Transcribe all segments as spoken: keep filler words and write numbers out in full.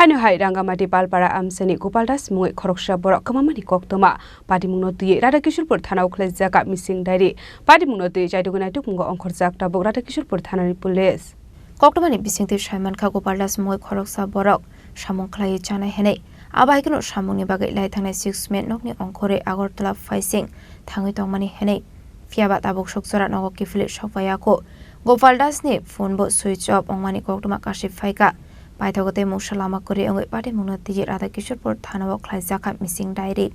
Nini hai Rangamati Palpara amchaini Gopal Das mungwi khoroksa borok kwmamani koktwma. Patimungno twiwi Radha Kishorpur thanao khlaijak mising diary. Patimungno twiwi chaitugwi naitukmungo ongkhorjak tabuk Radha Kishorpur thanani police. Koktwmani bisingtwi saimankha Gopal Das mungwi khoroksa borok samung khlaiwi chanai hwnwi. Abo hai kheno samungni bagwi lai thangnai six May nokni ongkhorwi Agartala phaising thangwi tongmani hwnwi. Phiyaba tabuk sukchara nogo kiphilwi sokpaiya kho. Gopal Das ni phone bo switch off wngmani koktwma kasui phaikha. Paithago tei mungsa lama kwrwi wngwi patimungno twiwi Radha Kishorpur thanao khlaijakha mising diary.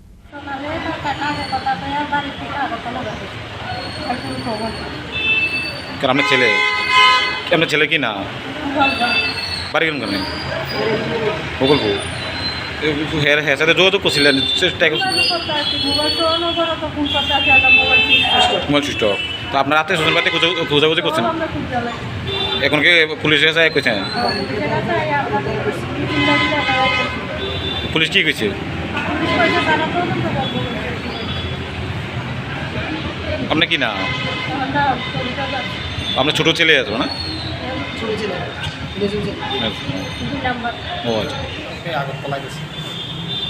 কার আপনার ছেলে? আপনার ছেলে কি না? বাড়ি কোনখানে? বকুলপুর। এ, হে, হে, সাথে যোগাযোগ করছিলেন? সে টাকা মোবাইল সুইচ অফ। তো আপনার আত্মীয় স্বজন বাড়িতে খোঁজা-, খোঁজাখুঁজি করছেন? এখন কি পুলিশের কাছে কইছেন? পুলিশ কি কইছে? আপনার কি নাম? আপনার ছোট ছেলে আছে না? ছোট ছেলে। আচ্ছা। ও আচ্ছা। ওকে আগরতলা গেছে।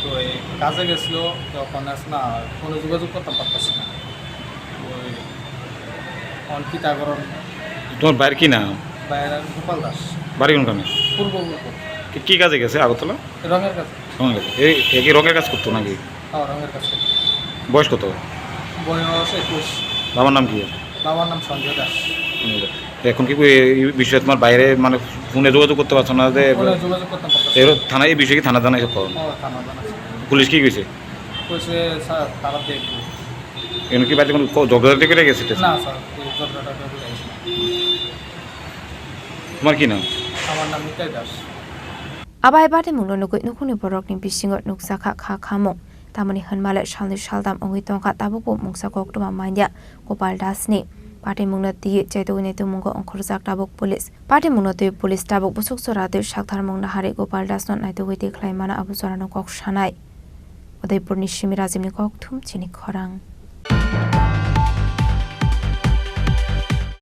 তো এই কাজে গেছিল, তখন আছে না, ফোনে যোগাযোগ করতাম পারতেছি না। ওই অঙ্কিতা আগরন। তোমার ভাইয়ের কি নাম? ভাইয়ের নাম গোপাল দাস। বাড়ি কোনখানে? পূর্ব পূর্ব। কি, কি কাজে গেছে আগরতলা? রঙের কাজ। রঙের কাজ। এই, এ কি রঙের কাজ করতো নাকি? হ্যাঁ, রঙের কাজ করতো। বয়স কত? বয়স একুশ। বাবার নাম কি? বাবার নাম সঞ্জয় দাস। সঞ্জয় দাস। এখন কি এই বিষয়ে তোমার বাইরে মানে ফোনে যোগাযোগ করতে পারছো না যে ফোনে যোগাযোগ করতে পারতাম না। এর থানা, এই বিষয়ে কি থানা জানাইছো কখন? হ্যাঁ, থানা জানাইছি। পুলিশ কি কইছে? কইছে, "স্যার, তারা দেখবে।" এখন কি বাড়িতে কোনো ক-, ঝগড়াঝাটি করে গেছে? না, স্যার, কোনো ঝগড়াঝাটি করে গেছে না। তোমার কি নাম? আমার নাম নিতাই Das. Abo hai patimungno nugwi nukhungni borokni bisingo nukjakha kha khamung. Tamoni hwnmale salnwi saltam wngwi tongkha, tabukbo mungsa koktwma manya Gopal Das ni. Patimungno twiwi chaitugwi naitukmungo ongkhorjak tabuk police. Patimungno twiwi police tabuk busuk chora twi saktharmung naharwi Gopal Das no naitugwi twi khlaimano abo jorano kok sanai. Udaipurni simi Rajibni kokthum chini khorang.